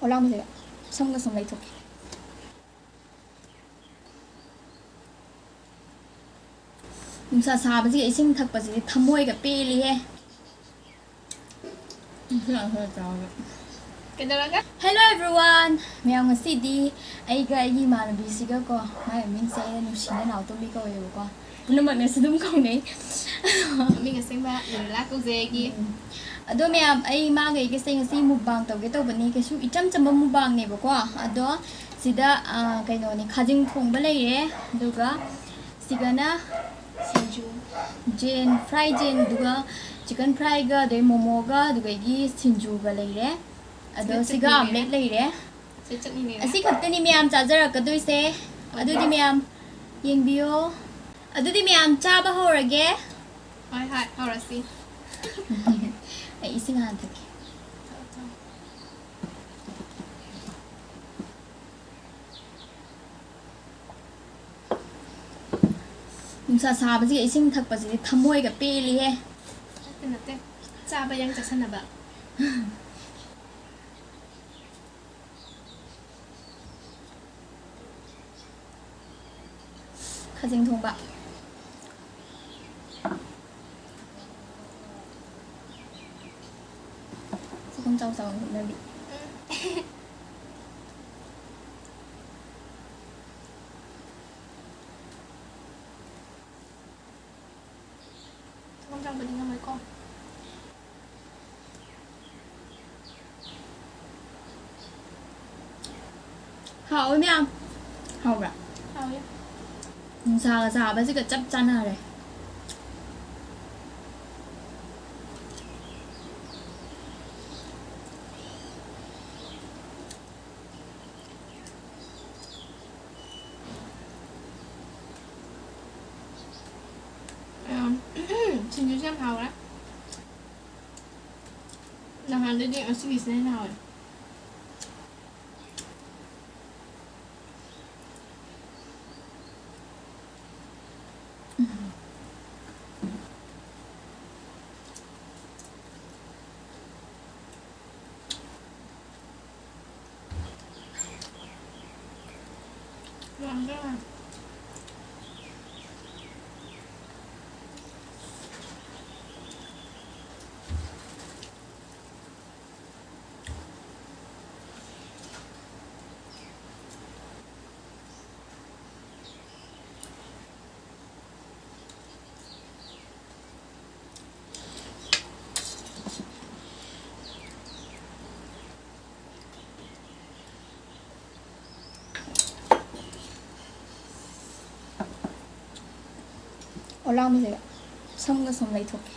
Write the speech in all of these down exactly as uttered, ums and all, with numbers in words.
ꯈꯣꯂꯥꯡꯕꯁꯤꯗ ꯁꯝꯒ ꯁꯨꯝ ꯂꯩꯊꯣꯛꯀꯦ꯫ ꯅꯨꯡꯁꯥ ꯁꯥꯕꯁꯤꯒ ꯏꯁꯤꯡ ꯊꯛꯄꯁꯤꯗꯤ ꯊꯃꯣꯏꯒ ꯄꯦꯜꯂꯤꯍꯦ꯫ ꯀꯩꯗꯧꯔꯒꯦ? Hello everyone! ꯃꯌꯥꯝ, ꯉꯁꯤꯗꯤ ꯑꯩꯒ ꯑꯩꯒꯤ ꯏꯃꯥꯟꯅꯕꯤꯁꯤꯒꯀꯣ, ꯃꯥꯏ ꯃꯃꯤꯡꯁꯦ ꯑꯩꯅ ꯅꯨꯡꯁꯤꯅ ꯅꯥꯎꯇꯣꯝꯕꯤ ꯀꯧꯋꯦꯕꯀꯣ꯫ ꯄꯨꯝꯅꯃꯛꯅꯁꯨ ꯑꯗꯨꯝ ꯀꯧꯅꯩ꯫ ꯃꯃꯤꯡ ꯑꯁꯦꯡꯕ ꯅꯤꯔꯂꯥ ꯀꯧꯖꯩ ꯑꯩꯒꯤ꯫ ꯎꯝ꯫ ꯑꯗꯣ ꯃꯌꯥꯝ, ꯑꯩ ꯃꯥꯒ ꯑꯩꯒꯁꯦ ꯉꯁꯤ mukbang ꯇꯧꯒꯦ ꯇꯧꯕꯅꯤ꯫ ꯀꯩꯁꯨ ꯏꯆꯝ ꯆꯝꯕ mukbangꯅꯦꯕꯀꯣ꯫ ꯑꯗꯣ ꯁꯤꯗ, ꯑ, ꯀꯩꯅꯣꯅꯤ, ꯈꯥꯖꯤꯡ ꯊꯣꯡꯕ ꯂꯩꯔꯦ, ꯑꯗꯨꯒ ꯁꯤꯒꯅ ꯁꯤꯡꯖꯨ꯫ ꯖꯦꯟ, fried ꯖꯦꯟ, ꯑꯗꯨꯒ chicken fryꯒ, ꯑꯗꯩ ꯃꯣꯃꯣꯒ, ꯑꯗꯨꯗꯒꯤ ꯁꯤꯡꯖꯨꯒ ꯂꯩꯔꯦ꯫ ꯑꯗꯣ ꯁꯤꯗ ꯁꯤꯒ ꯆꯠꯅꯤ ꯂꯩꯔꯦ꯫ Omelette ꯂꯩꯔꯦ꯫ ꯁꯤꯗ ꯆꯠꯅꯤ ꯂꯩꯔꯦ꯫ ꯑꯁꯤ ꯈꯛꯇꯅꯤ ꯃꯌꯥꯝ ꯆꯥꯖꯔꯛꯀꯗꯣꯏꯁꯦ꯫ ꯑꯣꯀꯦ꯫ ꯑꯗꯨꯗꯤ ꯃꯌꯥꯝ ꯌꯦꯡꯕꯤꯌꯣ꯫ ꯑꯗꯨꯗꯤ ꯃꯌꯥꯝ ꯆꯥꯕ ꯍꯧꯔꯒꯦ꯫ ꯍꯣꯏ, ꯍꯣꯏ, ꯍꯧꯔꯁꯤ꯫ ꯑꯩ ꯏꯁꯤꯡ ꯍꯥꯟꯅ ꯊꯛꯀꯦ꯫ ꯊꯛꯑꯣ, ꯊꯛꯑꯣ꯫ ꯅꯨꯡꯁꯥ ꯁꯥꯕꯁꯤꯒ ꯏꯁꯤꯡ ꯊꯛꯄꯁꯤꯗꯤ ꯊꯃꯣꯏꯒ ꯄꯦꯜꯂꯤꯍꯦ꯫ ꯅꯠꯇꯦ, ꯅꯠꯇꯦ꯫ ꯆꯥꯕ ꯌꯥꯡ ꯆꯥꯁꯟꯅꯕ꯫ ꯈꯥꯖꯤꯡ ꯊꯣꯡꯕ꯫ ꯁꯒꯨꯝ ꯆꯥꯎ ꯆꯥꯎꯅ ꯍꯨꯞꯅꯕꯤ꯫ ꯁꯒꯨꯝ ꯆꯥꯎꯕꯗꯤ ꯉꯝꯃꯣꯏꯀꯣ꯫ ꯍꯥꯎꯋꯤ ꯃꯌꯥꯝ꯫ ꯍꯥꯎꯕ꯭ꯔꯥ? ꯍꯥꯎꯋꯤ꯫ ꯅꯨꯡꯁꯥꯒ ꯁꯥꯕꯁꯤꯒ ꯆꯞ ꯆꯥꯟꯅꯔꯦ꯫ ꯃꯌꯥꯝ, ꯁꯤꯡꯖꯨꯁꯦ ꯌꯥꯝ ꯍꯥꯎꯔꯦ꯫ ꯅꯍꯥꯟꯗꯩꯗꯤ ꯉꯁꯤꯒꯤꯁꯤꯅ ꯍꯦꯟꯅ ꯍꯥꯎꯋꯦ꯫ ꯑꯣꯂꯥꯡꯕꯁꯦ ꯁꯝꯒ ꯁꯨꯝ ꯂꯩꯊꯣꯛꯀꯦ꯫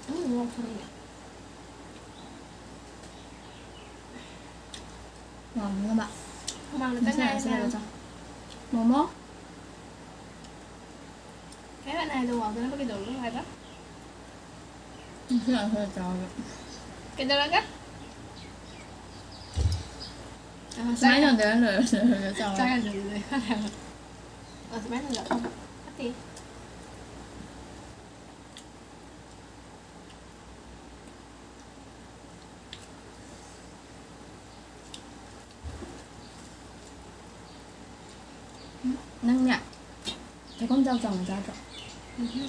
ꯎꯝ, ꯃꯣꯔꯣꯛ ꯊꯣꯡꯉꯦ꯫ ꯋꯥ, ꯉꯝꯃꯕ? ꯍꯨꯃꯥꯡ ꯈꯤꯇꯪ ꯉꯁꯤ ꯉꯥꯏꯔꯦ ꯉꯁꯤ ꯂꯩꯕ ꯃꯌꯥꯝ꯫ ꯆꯥꯎ꯫ ꯃꯣꯃꯣ? ꯀꯩ ꯍꯥꯏꯅ ꯍꯥꯏꯗꯣ ꯋꯥꯡꯗꯅꯕ ꯀꯩꯗꯧꯔꯒꯦ ꯍꯥꯏꯕ? ꯉꯁꯤ ꯉꯁꯤ ꯆꯥꯎꯕ꯫ ꯀꯩꯗꯧꯔꯒꯦ? ꯑ, ꯁꯨꯃꯥꯏꯅ ꯆꯥ-, ꯇꯧꯗꯅ ꯂꯣꯏꯔꯦ, ꯂꯣꯏꯔꯦ, ꯆꯥꯎꯕ꯫ ꯆꯥ ꯌꯥꯗꯕꯗꯨꯅꯦ꯫ ꯑ, ꯁꯨꯃꯥꯏꯅ ꯇꯧꯗꯅ ꯐꯠꯇꯦ꯫ ꯅꯪꯅꯦ ꯆꯥꯛꯈꯨꯝ ꯆꯥꯎ ꯆꯥꯎꯅ ꯆꯥꯗ꯭ꯔꯣ? ꯎꯝꯍꯨꯝ꯫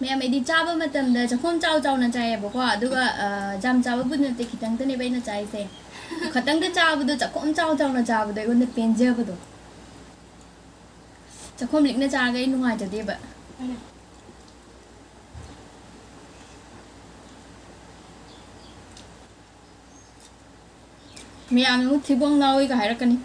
ꯃꯌꯥꯝ, ꯑꯩꯗꯤ ꯆꯥꯕ ꯃꯇꯝꯗ ꯆꯥꯛꯈꯨꯝ ꯆꯥꯎ ꯆꯥꯎꯅ ꯆꯥꯏꯌꯦꯕꯀꯣ, ꯑꯗꯨꯒ, ꯑ, ꯌꯥꯝ ꯆꯥꯕꯕꯨꯗꯤ ꯅꯠꯇꯦ, ꯈꯤꯇꯪꯗꯅꯦꯕ ꯑꯩꯅ ꯆꯥꯏꯁꯦ꯫ ꯈꯇꯪꯗ ꯆꯥꯕꯗꯣ, ꯆꯥꯛꯈꯨꯝ ꯆꯥꯎ ꯆꯥꯎꯅ ꯆꯥꯕꯗꯣ ꯑꯩꯉꯣꯟꯗ ꯄꯦꯟꯖꯕꯗꯣ꯫ ꯆꯥꯛꯈꯨꯝ ꯂꯤꯛꯅ ꯆꯥꯔꯒ ꯑꯩ ꯅꯨꯡꯉꯥꯏꯖꯗꯦꯕ꯫ ꯍꯣꯏꯅꯦ꯫ ꯃꯌꯥꯝꯅ ꯑꯃꯨꯛ ꯊꯤꯕꯣꯡ ꯂꯥꯎꯏꯒ ꯍꯥꯏꯔꯛꯀꯅꯤ꯫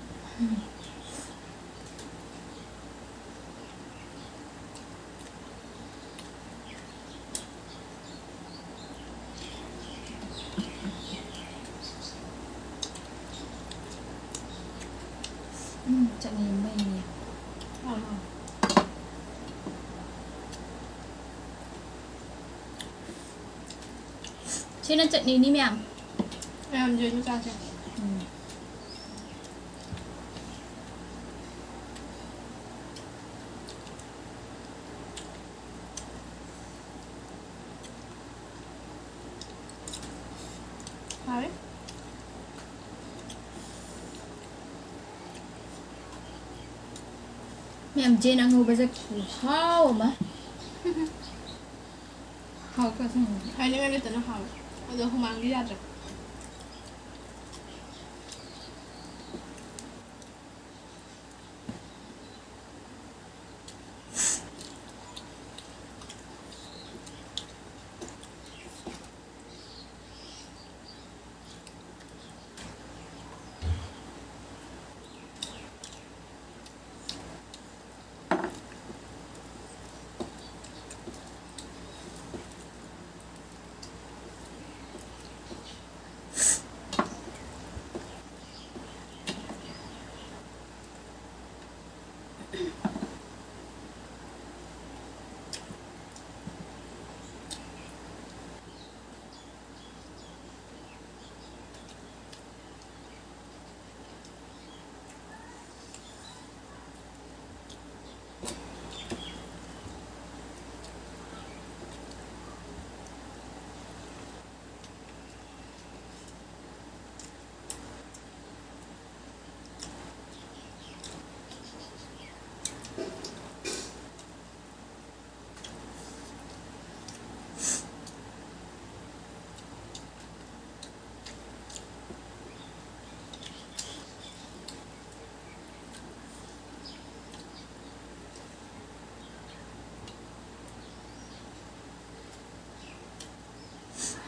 ꯎꯝ, ꯆꯠꯅꯤ ꯑꯃ ꯂꯩꯔꯤꯌꯦ꯫ ꯑꯥ, ꯑꯥ꯫ ꯁꯤꯅ ꯆꯠꯅꯤꯅꯤ, ꯃꯌꯥꯝ꯫ ꯃꯌꯥꯝꯁꯦ ꯑꯗꯨꯝ ꯆꯥꯁꯦ꯫ ꯎꯝ꯫ ꯍꯥꯎꯋꯦ꯫ ꯃꯌꯥꯝ ꯖꯦꯟ ꯑꯉꯧꯕꯁꯦ ꯈꯨꯍꯥꯎ ꯑꯃ꯫ ꯍꯥꯎ ꯀꯁꯨ꯫ ꯍꯥꯏꯅꯤꯡꯉꯥꯏ ꯂꯩꯇꯅ ꯍꯥꯎꯋꯦ꯫ ꯑꯗꯣ ꯍꯨꯃꯥꯡꯗꯤ ꯌꯥꯗ꯭ꯔꯦ꯫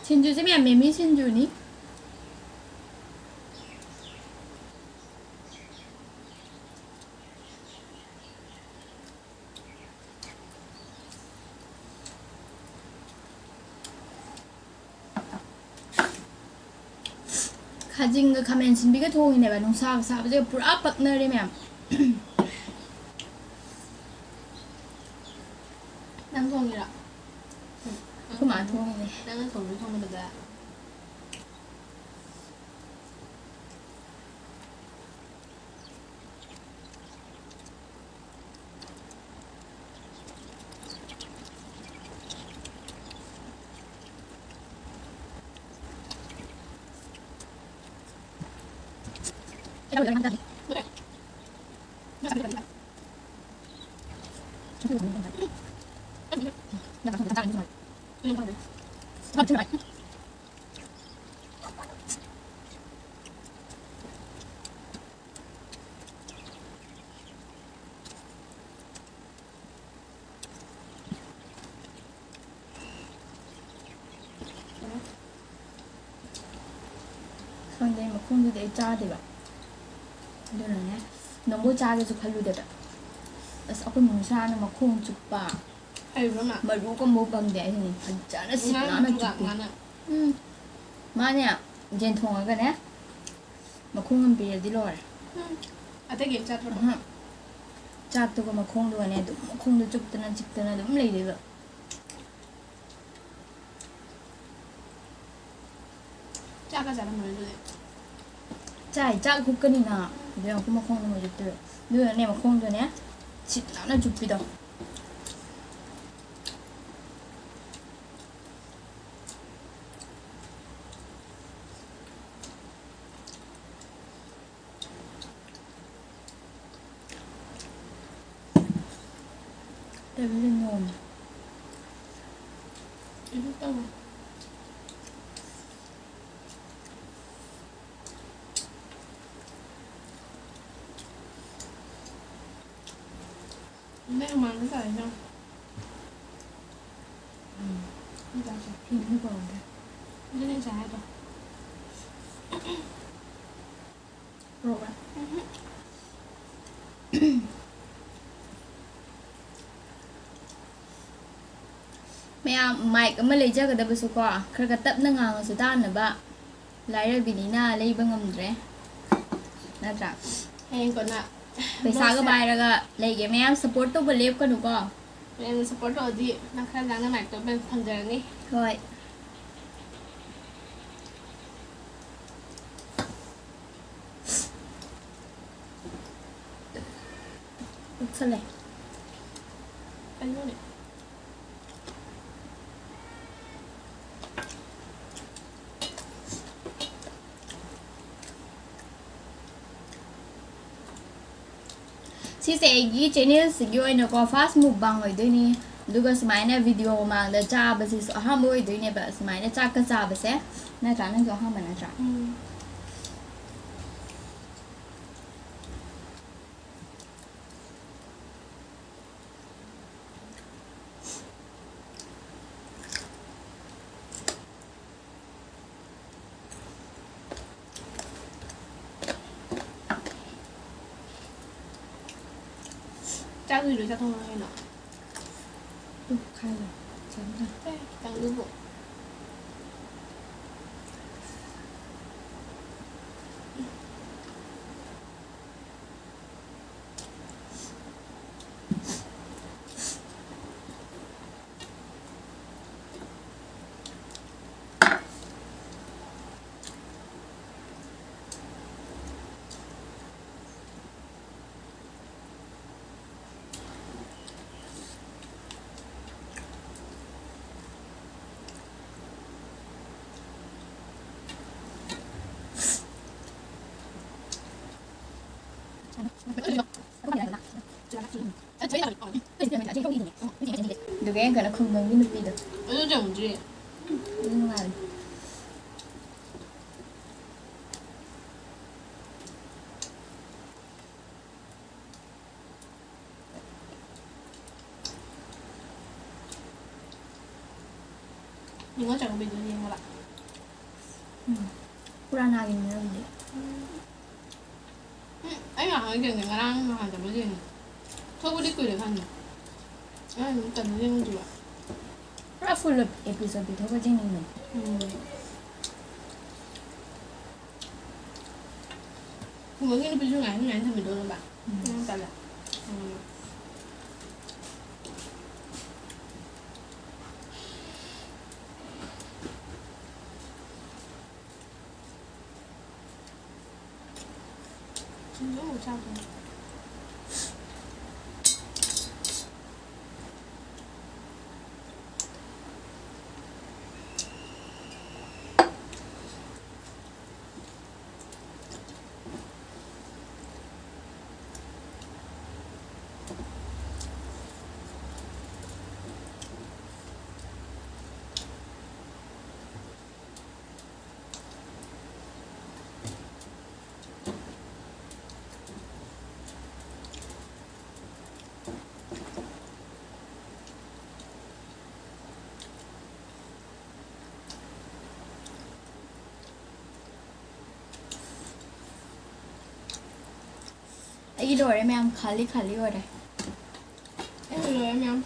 ꯁꯤꯡꯖꯨꯁꯦ ꯃꯌꯥꯝ ꯃꯦꯃꯤ ꯁꯤꯡꯖꯨꯅꯤ꯫ ꯈꯥꯖꯤꯡꯒ ꯈꯥꯃꯦꯟ ꯁꯤꯟꯕꯤꯒ ꯊꯣꯡꯉꯤꯅꯦꯕ꯫ ꯅꯨꯡꯁꯥꯒ ꯁꯥꯕꯁꯦ ꯄꯨꯔꯥ ꯄꯛꯅꯔꯦ ꯃꯌꯥꯝ꯫ ꯅꯪ ꯊꯣꯡꯉꯤꯔꯣ? ꯑꯩꯈꯣꯏ ꯃꯥ ꯊꯣꯡꯉꯤꯅꯦ꯫ ꯅꯪꯅ ꯊꯣꯡꯁꯨ ꯊꯣꯡꯗꯕ꯫ ꯈꯪꯗꯦ, ꯃꯈꯣꯡꯗꯨꯗꯤ ꯑꯩ ꯆꯥꯗꯦꯕ꯫ ꯑꯗꯨꯅꯅꯦ, ꯅꯣꯡꯃ ꯆꯥꯒꯦꯁꯨ ꯈꯜꯂꯨꯗꯦꯕ꯫ ꯑꯁ, ꯑꯩꯈꯣꯏ ꯃꯨꯁꯥꯅ ꯃꯈꯣꯡ ꯆꯨꯞꯄ꯫ ꯍꯩꯕ꯭ꯔꯣ ꯃꯥ? ꯃꯔꯨ ꯀꯝꯕꯧ ꯀꯪꯗꯦ ꯍꯥꯏꯁꯤꯅꯤ꯫ ꯐꯖꯅ ꯁꯤꯠ ꯉꯥꯅ ꯅꯥꯟꯅ ꯆꯨꯞꯄꯤ꯫ ꯉꯥꯅ꯫ ꯎꯝ꯫ ꯃꯥꯅꯦ, ꯌꯦꯟ ꯊꯣꯡꯉꯒꯅꯦ, ꯃꯈꯣꯡ ꯑꯃ ꯄꯤꯔꯗꯤ ꯂꯣꯏꯔꯦ꯫ ꯎꯝ꯫ ꯑꯇꯩ ꯀꯩꯝ ꯆꯥꯗ꯭ꯔꯕꯣ? ꯎꯝꯍꯨꯝ꯫ ꯆꯥꯛꯇꯨꯒ ꯃꯈꯣꯡꯗꯨꯒꯅꯦ ꯑꯗꯨꯝ ꯃꯈꯣꯡꯗꯣ ꯆꯨꯞꯇꯅ ꯆꯤꯛꯇꯅ ꯑꯗꯨꯝ ꯂꯩꯗꯣꯏꯕ꯫ ꯆꯥꯛꯀ ꯆꯥꯔꯝꯃꯔꯣꯏ ꯑꯗꯨꯗꯤ꯫ ꯆꯥꯏ, ꯆꯥꯛ ꯍꯨꯛꯀꯅꯤꯅ꯫ ꯑꯗꯨ ꯌꯥꯝ ꯃꯈꯣꯡꯗꯣ ꯃꯣꯏ ꯆꯨꯞꯇꯣꯏꯕ꯫ ꯑꯗꯨꯒꯅꯦ ꯃꯈꯣꯡꯗꯨꯅꯦ ꯁꯤꯠ ꯅꯥꯟꯅ ꯆꯨꯞꯄꯤꯗꯣ꯫ ꯇꯦꯕꯜꯗ ꯅꯣꯝꯃꯦ꯫ ꯑꯩꯁꯨ ꯇꯧꯋꯦ꯫ ꯅꯪ ꯃꯃꯥꯡꯗ ꯆꯥꯔꯤꯗꯣ꯫ ꯎꯝ꯫ ꯁꯤ ꯆꯥꯁꯦ꯫ ꯐꯤꯗꯨꯅ ꯀꯧꯔꯝꯗꯦ꯫ ꯑꯗꯨꯅꯦ ꯆꯥ ꯍꯥꯏꯗꯣ꯫ ꯄꯨꯔꯛꯎꯔꯥ? ꯎꯝꯍꯨꯝ꯫ ꯃꯌꯥꯝ ꯃꯥꯏꯛ ꯑꯃ ꯂꯩꯖꯒꯗꯕꯁꯨꯀꯣ, ꯈꯔ ꯈꯔ ꯇꯞꯅ ꯉꯥꯡꯉꯁꯨ ꯇꯥꯅꯕ꯫ ꯂꯥꯏꯔꯕꯤꯅꯤꯅ ꯂꯩꯕ ꯉꯝꯗ꯭ꯔꯦ, ꯅꯠꯇ꯭ꯔꯥ? ꯍꯌꯦꯡ ꯀꯣꯟꯅ ꯄꯩꯁꯥꯒ ꯕ꯭ꯂꯣꯛꯁꯦ ꯄꯥꯏꯔꯒ ꯂꯩꯒꯦ꯫ ꯃꯌꯥꯝ ꯁꯞꯄꯣꯔꯠ ꯇꯧꯕ ꯂꯦꯞꯀꯅꯨꯀꯣ꯫ ꯃꯌꯥꯝꯅ ꯁꯞꯄꯣꯔꯠ ꯇꯧꯔꯗꯤ ꯅꯪ ꯈꯔ ꯂꯥꯡꯅ ꯃꯥꯏꯛꯇꯣ ꯐꯪꯖꯔꯅꯤ꯫ ꯍꯣꯏ꯫ ꯄꯤꯛꯁꯜꯂꯦ꯫ ꯀꯩꯅꯣꯅꯦ? ꯁꯤꯁꯦ ꯑꯩꯒꯤ ꯆꯦꯅꯦꯜꯁꯤꯒꯤ ꯑꯣꯏꯅꯀꯣ ꯐꯥꯔꯁ ꯃꯨꯛꯕꯥꯡ ꯑꯣꯏꯗꯣꯏꯅꯤ꯫ ꯑꯗꯨꯒ ꯁꯨꯃꯥꯏꯅ ꯚꯤꯗꯤꯑꯣ ꯃꯃꯥꯡꯗ ꯆꯥꯕꯁꯤꯁꯨ ꯑꯍꯥꯟꯕ ꯑꯣꯏꯗꯣꯏꯅꯦꯕ, ꯁꯨꯃꯥꯏꯅ ꯆꯥꯛꯀ ꯆꯥꯕꯁꯦ꯫ ꯅꯠꯇ꯭ꯔꯥ? ꯅꯪꯁꯨ ꯑꯍꯥꯟꯕ ꯅꯠꯇ꯭ꯔꯥ? ꯎꯝ꯫ ꯆꯥꯛ ꯂꯣꯏ ꯆꯥꯊꯣꯛꯑꯣ ꯀꯩꯅꯣ꯫ ꯇꯨ ꯈꯥꯏꯌꯣ꯫ ꯆꯥꯅꯤꯡꯉꯦ꯫ ꯑꯦ, ꯈꯤꯇꯪꯗꯨꯕꯨ꯫ ꯑꯗꯨꯒ ꯑꯩꯅ ꯀꯩꯅꯣ ꯈꯨꯡꯒꯪꯒꯤ ꯅꯨꯄꯤꯗꯣ꯫ ꯑꯗꯨ ꯆꯪꯗ꯭ꯔꯤ꯫ ꯑꯗꯨ ꯅꯨꯡꯉꯥꯏꯕꯅꯤ꯫ ꯅꯤꯉꯣꯜ ꯆꯥꯛꯀꯧꯕꯩꯗꯨ ꯌꯦꯡꯉꯕ? ꯎꯝ꯫ ꯄꯨꯔꯥ ꯅꯥꯒꯤꯅꯤꯅ ꯑꯗꯨꯗꯤ꯫ ꯎꯝ꯫ ꯎꯝ, ꯑꯩ ꯉꯍꯥꯟ ꯌꯦꯡꯉꯦ, ꯉꯔꯥꯡ ꯅꯍꯥꯟ ꯆꯠꯄ ꯌꯦꯡꯉꯦ꯫ ꯊꯣꯛꯄꯗꯤ ꯀꯨꯏꯔꯦ ꯈꯪꯉꯦ꯫ ꯑꯩ ꯑꯗꯨꯝ ꯇꯟꯅ ꯌꯦꯡꯉꯨꯗ꯭ꯔꯤꯕ꯫ ꯄꯨꯔꯥ full episode ꯗꯤ ꯊꯣꯛꯄ ꯌꯦꯡꯅꯤꯡꯕꯅꯤ꯫ ꯎꯝ꯫ ꯈꯨꯡꯒꯪꯒꯤ ꯅꯨꯄꯤꯁꯨ ꯉꯥꯏꯅ ꯉꯥꯏꯅ ꯊꯝꯕꯤꯗꯣ ꯈꯪꯕ꯭ꯔꯥ? ꯎꯝ꯫ ꯎꯝ, ꯇꯜꯂꯦ꯫ ꯎꯝ꯫ ꯁꯤꯡꯖꯨ ꯑꯃꯨꯛ ꯆꯥꯗꯣꯏꯅꯦ꯫ ꯑꯩꯒꯤ ꯂꯣꯏꯔꯦ ꯃꯌꯥꯝ, ꯈꯥꯂꯤ ꯈꯥꯂꯤ ꯑꯣꯏꯔꯦ꯫ ꯑꯩ ꯂꯣꯏꯔꯦ ꯃꯌꯥꯝ꯫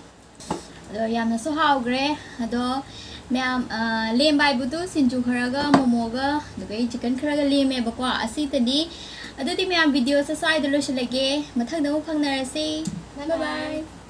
ꯑꯗꯣ ꯌꯥꯝꯅꯁꯨ ꯍꯥꯎꯈ꯭ꯔꯦ꯫ ꯑꯗꯣ ꯃꯌꯥꯝ, ꯑ, ꯂꯦꯝꯕ ꯍꯥꯏꯕꯗꯨ ꯁꯤꯡꯖꯨ ꯈꯔꯒ, ꯃꯣꯃꯣꯒ, ꯑꯗꯨꯒ ꯑꯩ ꯆꯤꯛꯀꯟ ꯈꯔꯒ ꯂꯦꯝꯃꯦꯕꯀꯣ ꯑꯁꯤꯇꯅꯤ꯫ ꯑꯗꯨꯗꯤ ꯃꯌꯥꯝ, ꯚꯤꯗꯤꯑꯣꯁꯦ ꯁ꯭ꯋꯥꯏꯗ ꯂꯣꯏꯁꯤꯜꯂꯒꯦ꯫ ꯃꯊꯪꯗ ꯑꯃꯨꯛ ꯐꯪꯅꯔꯁꯤ꯫ Bye ꯕꯥꯏ bye꯫ ꯕꯥꯏ꯫